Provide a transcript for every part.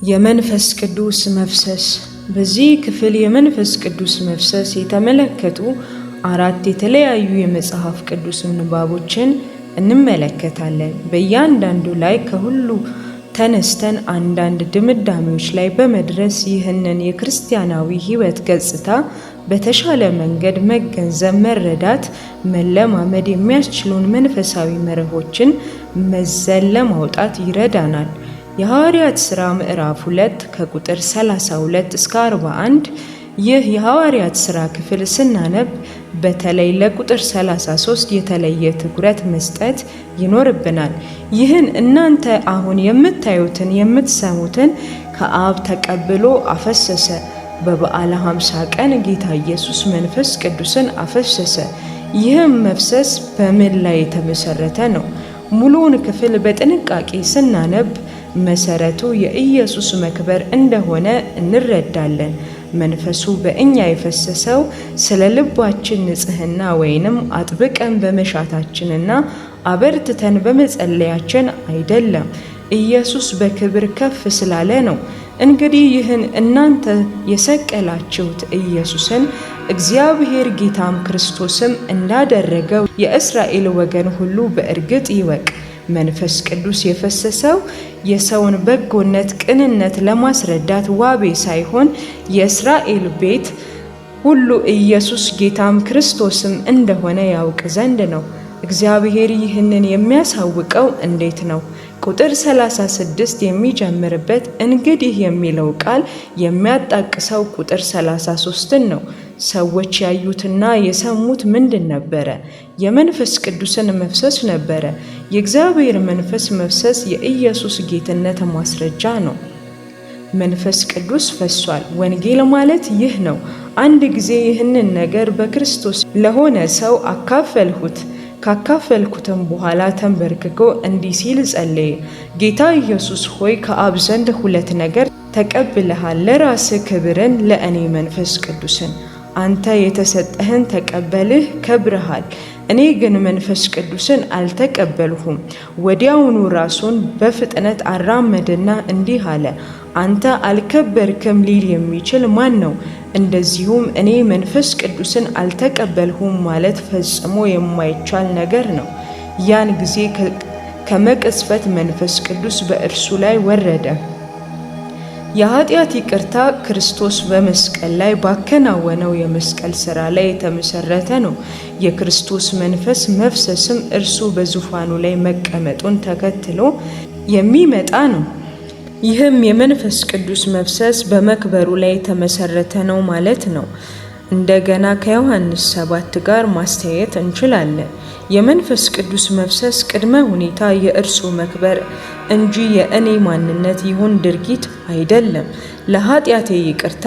የመንፈስ ቅዱስ መፍሰስ። በዚህ ክፍል የመንፈስ ቅዱስ መፍሰስ የተመለከቱ አራት የተለያዩ የመጽሐፍ ቅዱስ ምንባቦችን እንመለከታለን። በእያንዳንዱ ላይ ከሁሉ ተነስተን አንዳንድ ድምዳሜዎች ላይ በመድረስ ይህንን የክርስቲያናዊ ሕይወት ገጽታ በተሻለ መንገድ መገንዘብ፣ መረዳት፣ መለማመድ የሚያስችሉን መንፈሳዊ መርሆችን መዘን ለማውጣት ይረዳናል። የሐዋርያት ሥራ ምዕራፍ 2 ከቁጥር 32 እስከ 41። ይህ የሐዋርያት ሥራ ክፍል ስናነብ በተለይ ለቁጥር 33 የተለየ ትኩረት መስጠት ይኖርብናል። ይህን እናንተ አሁን የምታዩትን የምትሰሙትን ከአብ ተቀብሎ አፈሰሰ። በበዓለ 50 ቀን ጌታ ኢየሱስ መንፈስ ቅዱስን አፈሰሰ። ይህም መፍሰስ በምን ላይ የተመሰረተ ነው? ሙሉውን ክፍል በጥንቃቄ ስናነብ መሰረቱ የኢየሱስ መክበር እንደሆነ እንረዳለን። መንፈሱ በእኛ የፈሰሰው ስለ ልባችን ንጽሕና ወይንም አጥብቀን በመሻታችንና አበርትተን በመጸለያችን አይደለም። ኢየሱስ በክብር ከፍ ስላለ ነው። እንግዲህ ይህን እናንተ የሰቀላችሁት ኢየሱስን እግዚአብሔር ጌታም ክርስቶስም እንዳደረገው የእስራኤል ወገን ሁሉ በእርግጥ ይወቅ። መንፈስ ቅዱስ የፈሰሰው የሰውን በጎነት፣ ቅንነት ለማስረዳት ዋቤ ሳይሆን የእስራኤል ቤት ሁሉ ኢየሱስ ጌታም ክርስቶስም እንደሆነ ያውቅ ዘንድ ነው። እግዚአብሔር ይህንን የሚያሳውቀው እንዴት ነው? ቁጥር 36 የሚጀምርበት እንግዲህ የሚለው ቃል የሚያጣቅሰው ቁጥር 33ን ነው። ሰዎች ያዩትና የሰሙት ምንድን ነበረ? የመንፈስ ቅዱስን መፍሰስ ነበረ። የእግዚአብሔር መንፈስ መፍሰስ የኢየሱስ ጌትነት ማስረጃ ነው። መንፈስ ቅዱስ ፈሷል። ወንጌል ማለት ይህ ነው። አንድ ጊዜ ይህንን ነገር በክርስቶስ ለሆነ ሰው አካፈልሁት። ካካፈልኩትም በኋላ ተንበርክኮ እንዲህ ሲል ጸለየ። ጌታ ኢየሱስ ሆይ፣ ከአብ ዘንድ ሁለት ነገር ተቀብለሃል፣ ለራስህ ክብርን፣ ለእኔ መንፈስ ቅዱስን። አንተ የተሰጠህን ተቀበልህ ከብረሃል፣ እኔ ግን መንፈስ ቅዱስን አልተቀበልሁም። ወዲያውኑ ራሱን በፍጥነት አራመደና እንዲህ አለ፣ አንተ አልከበርክም ሊል የሚችል ማን ነው? እንደዚሁም እኔ መንፈስ ቅዱስን አልተቀበልሁም ማለት ፈጽሞ የማይቻል ነገር ነው። ያን ጊዜ ከመቅጽበት መንፈስ ቅዱስ በእርሱ ላይ ወረደ። የኃጢአት ይቅርታ ክርስቶስ በመስቀል ላይ ባከናወነው የመስቀል ሥራ ላይ የተመሰረተ ነው። የክርስቶስ መንፈስ መፍሰስም እርሱ በዙፋኑ ላይ መቀመጡን ተከትሎ የሚመጣ ነው። ይህም የመንፈስ ቅዱስ መፍሰስ በመክበሩ ላይ የተመሰረተ ነው ማለት ነው። እንደገና ከዮሐንስ 7 ጋር ማስተያየት እንችላለን። የመንፈስ ቅዱስ መፍሰስ ቅድመ ሁኔታ የእርሱ መክበር እንጂ የእኔ ማንነት ይሁን ድርጊት አይደለም። ለኃጢአቴ ይቅርታ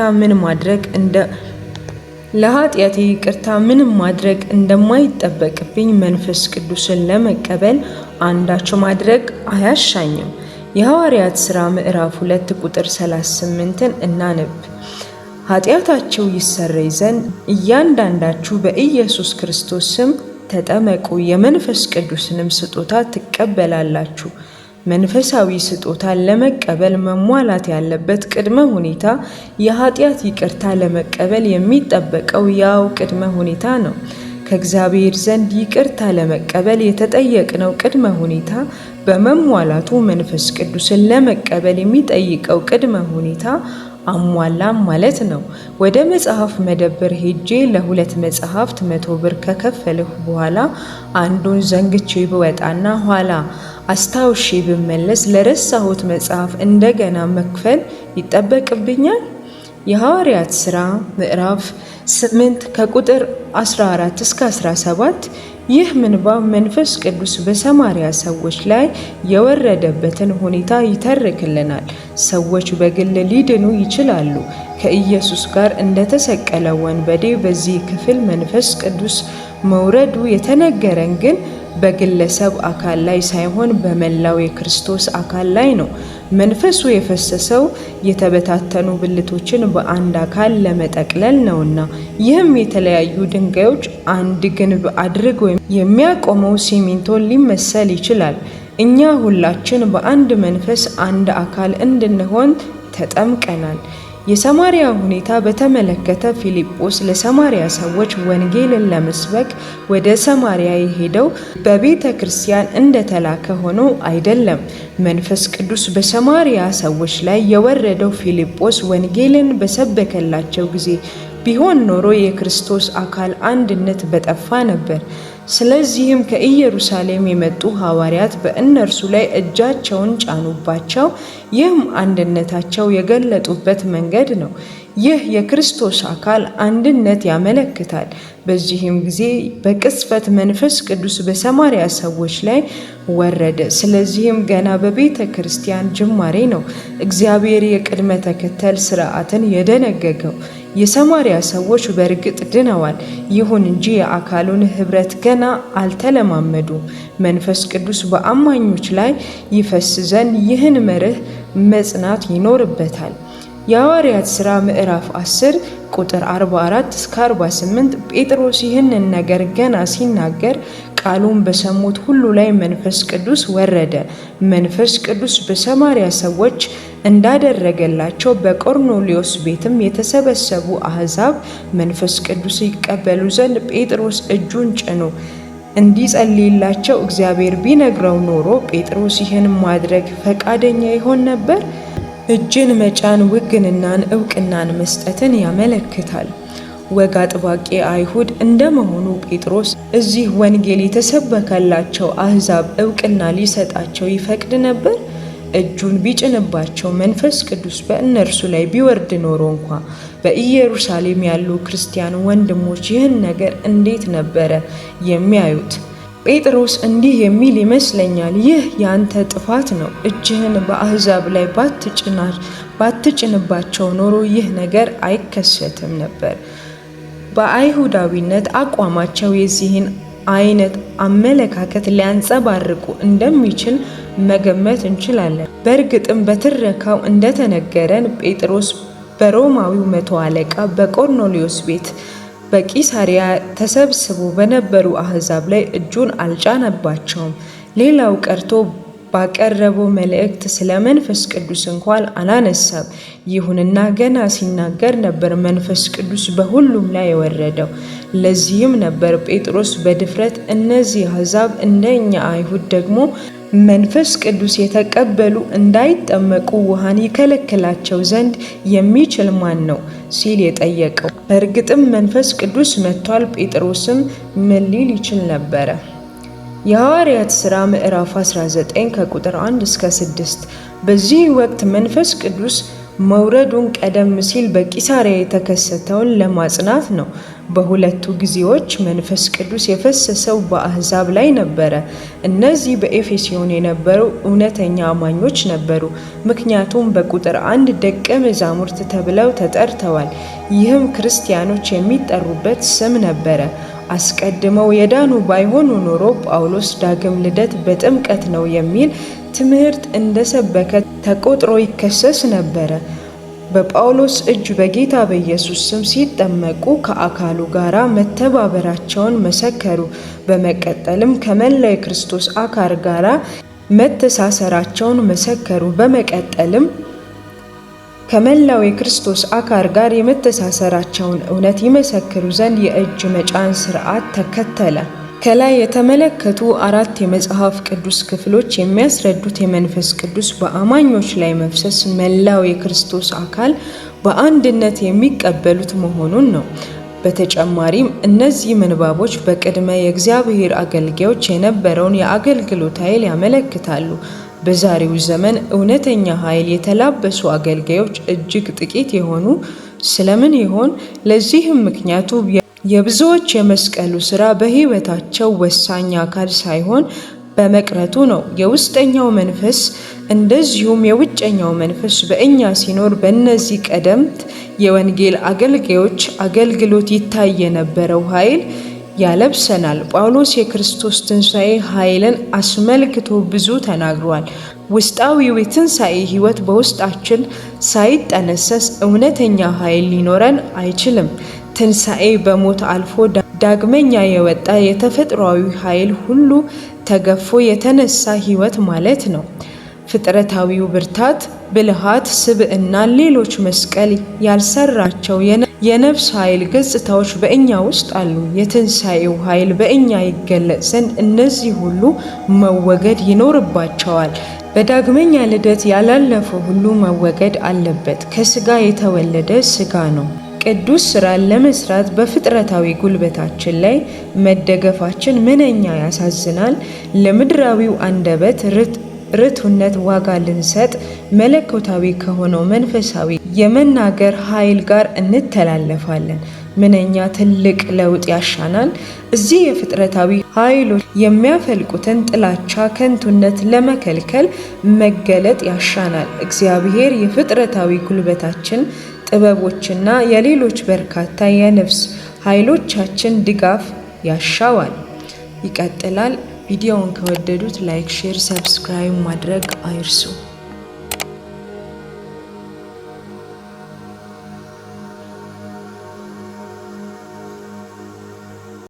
ምንም ማድረግ እንደማይጠበቅብኝ መንፈስ ቅዱስን ለመቀበል አንዳች ማድረግ አያሻኝም። የሐዋርያት ሥራ ምዕራፍ 2 ቁጥር 38ን እናንብ። ኃጢአታቸው ይሰረይ ዘንድ እያንዳንዳችሁ በኢየሱስ ክርስቶስ ስም ተጠመቁ፣ የመንፈስ ቅዱስንም ስጦታ ትቀበላላችሁ። መንፈሳዊ ስጦታን ለመቀበል መሟላት ያለበት ቅድመ ሁኔታ የኃጢአት ይቅርታ ለመቀበል የሚጠበቀው ያው ቅድመ ሁኔታ ነው። ከእግዚአብሔር ዘንድ ይቅርታ ለመቀበል የተጠየቅነው ቅድመ ሁኔታ በመሟላቱ መንፈስ ቅዱስን ለመቀበል የሚጠይቀው ቅድመ ሁኔታ አሟላም ማለት ነው። ወደ መጽሐፍ መደብር ሄጄ ለሁለት መጽሐፍት 100 ብር ከከፈልሁ በኋላ አንዱን ዘንግቼ ብወጣና ኋላ አስታውሼ ብመለስ ለረሳሁት መጽሐፍ እንደገና መክፈል ይጠበቅብኛል? የሐዋርያት ሥራ ምዕራፍ 8 ከቁጥር 14 እስከ 17። ይህ ምንባብ መንፈስ ቅዱስ በሰማርያ ሰዎች ላይ የወረደበትን ሁኔታ ይተርክልናል። ሰዎች በግል ሊድኑ ይችላሉ። ከኢየሱስ ጋር እንደተሰቀለ ወንበዴ። በዚህ ክፍል መንፈስ ቅዱስ መውረዱ የተነገረን ግን በግለሰብ አካል ላይ ሳይሆን በመላው የክርስቶስ አካል ላይ ነው። መንፈሱ የፈሰሰው የተበታተኑ ብልቶችን በአንድ አካል ለመጠቅለል ነውና፣ ይህም የተለያዩ ድንጋዮች አንድ ግንብ አድርጎ የሚያቆመው ሲሚንቶን ሊመሰል ይችላል። እኛ ሁላችን በአንድ መንፈስ አንድ አካል እንድንሆን ተጠምቀናል። የሰማርያ ሁኔታ በተመለከተ ፊልጶስ ለሰማርያ ሰዎች ወንጌልን ለመስበክ ወደ ሰማርያ የሄደው በቤተ ክርስቲያን እንደተላከ ሆኖ አይደለም። መንፈስ ቅዱስ በሰማርያ ሰዎች ላይ የወረደው ፊልጶስ ወንጌልን በሰበከላቸው ጊዜ ቢሆን ኖሮ የክርስቶስ አካል አንድነት በጠፋ ነበር። ስለዚህም ከኢየሩሳሌም የመጡ ሐዋርያት በእነርሱ ላይ እጃቸውን ጫኑባቸው። ይህም አንድነታቸው የገለጡበት መንገድ ነው። ይህ የክርስቶስ አካል አንድነት ያመለክታል። በዚህም ጊዜ በቅጽበት መንፈስ ቅዱስ በሰማርያ ሰዎች ላይ ወረደ። ስለዚህም ገና በቤተ ክርስቲያን ጅማሬ ነው እግዚአብሔር የቅድመ ተከተል ስርዓትን የደነገገው። የሰማርያ ሰዎች በእርግጥ ድነዋል። ይሁን እንጂ የአካሉን ኅብረት ገና አልተለማመዱም። መንፈስ ቅዱስ በአማኞች ላይ ይፈስ ዘንድ ይህን መርህ መጽናት ይኖርበታል። የሐዋርያት ሥራ ምዕራፍ 10 ቁጥር 44 እስከ 48። ጴጥሮስ ይህንን ነገር ገና ሲናገር ቃሉን በሰሙት ሁሉ ላይ መንፈስ ቅዱስ ወረደ። መንፈስ ቅዱስ በሰማርያ ሰዎች እንዳደረገላቸው በቆርኔሌዎስ ቤትም የተሰበሰቡ አሕዛብ መንፈስ ቅዱስ ይቀበሉ ዘንድ ጴጥሮስ እጁን ጭኖ እንዲጸልይላቸው እግዚአብሔር ቢነግረው ኖሮ ጴጥሮስ ይህን ማድረግ ፈቃደኛ ይሆን ነበር? እጅን መጫን ውግንናን፣ እውቅናን መስጠትን ያመለክታል። ወግ አጥባቂ አይሁድ እንደመሆኑ ጴጥሮስ እዚህ ወንጌል የተሰበከላቸው አሕዛብ እውቅና ሊሰጣቸው ይፈቅድ ነበር? እጁን ቢጭንባቸው መንፈስ ቅዱስ በእነርሱ ላይ ቢወርድ ኖሮ እንኳ በኢየሩሳሌም ያሉ ክርስቲያን ወንድሞች ይህን ነገር እንዴት ነበረ የሚያዩት? ጴጥሮስ እንዲህ የሚል ይመስለኛል፣ ይህ ያንተ ጥፋት ነው። እጅህን በአሕዛብ ላይ ባትጭንባቸው ኖሮ ይህ ነገር አይከሰትም ነበር። በአይሁዳዊነት አቋማቸው የዚህን አይነት አመለካከት ሊያንጸባርቁ እንደሚችል መገመት እንችላለን። በእርግጥም በትረካው እንደተነገረን ጴጥሮስ በሮማዊው መቶ አለቃ በቆርኔሌዎስ ቤት በቂሳሪያ ተሰብስቦ በነበሩ አሕዛብ ላይ እጁን አልጫነባቸውም። ሌላው ቀርቶ ባቀረበው መልእክት ስለ መንፈስ ቅዱስ እንኳን አላነሳም። ይሁንና ገና ሲናገር ነበር መንፈስ ቅዱስ በሁሉም ላይ የወረደው። ለዚህም ነበር ጴጥሮስ በድፍረት እነዚህ አሕዛብ እንደኛ አይሁድ ደግሞ መንፈስ ቅዱስ የተቀበሉ እንዳይጠመቁ ውሃን ይከለክላቸው ዘንድ የሚችል ማን ነው ሲል የጠየቀው። በእርግጥም መንፈስ ቅዱስ መጥቷል። ጴጥሮስም ምን ሊል ይችል ነበረ? የሐዋርያት ሥራ ምዕራፍ 19 ከቁጥር 1 እስከ 6። በዚህ ወቅት መንፈስ ቅዱስ መውረዱን ቀደም ሲል በቂሳሪያ የተከሰተውን ለማጽናት ነው። በሁለቱ ጊዜዎች መንፈስ ቅዱስ የፈሰሰው በአሕዛብ ላይ ነበረ። እነዚህ በኤፌሶን የነበሩ እውነተኛ አማኞች ነበሩ፣ ምክንያቱም በቁጥር 1 ደቀ መዛሙርት ተብለው ተጠርተዋል። ይህም ክርስቲያኖች የሚጠሩበት ስም ነበረ። አስቀድመው የዳኑ ባይሆኑ ኖሮ ጳውሎስ ዳግም ልደት በጥምቀት ነው የሚል ትምህርት እንደሰበከ ተቆጥሮ ይከሰስ ነበረ። በጳውሎስ እጅ በጌታ በኢየሱስ ስም ሲጠመቁ ከአካሉ ጋር መተባበራቸውን መሰከሩ። በመቀጠልም ከመላው የክርስቶስ አካል ጋር መተሳሰራቸውን መሰከሩ። በመቀጠልም ከመላው የክርስቶስ አካል ጋር የመተሳሰራቸውን እውነት ይመሰክሩ ዘንድ የእጅ መጫን ሥርዓት ተከተለ። ከላይ የተመለከቱ አራት የመጽሐፍ ቅዱስ ክፍሎች የሚያስረዱት የመንፈስ ቅዱስ በአማኞች ላይ መፍሰስ መላው የክርስቶስ አካል በአንድነት የሚቀበሉት መሆኑን ነው። በተጨማሪም እነዚህ ምንባቦች በቅድመ የእግዚአብሔር አገልጋዮች የነበረውን የአገልግሎት ኃይል ያመለክታሉ። በዛሬው ዘመን እውነተኛ ኃይል የተላበሱ አገልጋዮች እጅግ ጥቂት የሆኑ ስለምን ይሆን? ለዚህም ምክንያቱ የብዙዎች የመስቀሉ ሥራ በሕይወታቸው ወሳኝ አካል ሳይሆን በመቅረቱ ነው። የውስጠኛው መንፈስ እንደዚሁም የውጨኛው መንፈስ በእኛ ሲኖር በእነዚህ ቀደምት የወንጌል አገልጋዮች አገልግሎት ይታይ የነበረው ኃይል ያለብሰናል። ጳውሎስ የክርስቶስ ትንሣኤ ኃይልን አስመልክቶ ብዙ ተናግሯል። ውስጣዊው የትንሣኤ ሕይወት በውስጣችን ሳይጠነሰስ እውነተኛ ኃይል ሊኖረን አይችልም። ትንሣኤ በሞት አልፎ ዳግመኛ የወጣ የተፈጥሯዊ ኃይል ሁሉ ተገፎ የተነሳ ሕይወት ማለት ነው። ፍጥረታዊው ብርታት ብልሃት፣ ስብዕና፣ ሌሎች መስቀል ያልሰራቸው የነፍስ ኃይል ገጽታዎች በእኛ ውስጥ አሉ። የትንሣኤው ኃይል በእኛ ይገለጽ ዘንድ እነዚህ ሁሉ መወገድ ይኖርባቸዋል። በዳግመኛ ልደት ያላለፈ ሁሉ መወገድ አለበት። ከስጋ የተወለደ ስጋ ነው። ቅዱስ ሥራን ለመስራት በፍጥረታዊ ጉልበታችን ላይ መደገፋችን ምንኛ ያሳዝናል! ለምድራዊው አንደበት ርቱነት ዋጋ ልንሰጥ መለኮታዊ ከሆነው መንፈሳዊ የመናገር ኃይል ጋር እንተላለፋለን። ምንኛ ትልቅ ለውጥ ያሻናል! እዚህ የፍጥረታዊ ኃይሎች የሚያፈልቁትን ጥላቻ፣ ከንቱነት ለመከልከል መገለጥ ያሻናል። እግዚአብሔር የፍጥረታዊ ጉልበታችን ጥበቦችና የሌሎች በርካታ የነፍስ ኃይሎቻችን ድጋፍ ያሻዋል። ይቀጥላል። ቪዲዮውን ከወደዱት like፣ share፣ subscribe ማድረግ አይርሱ።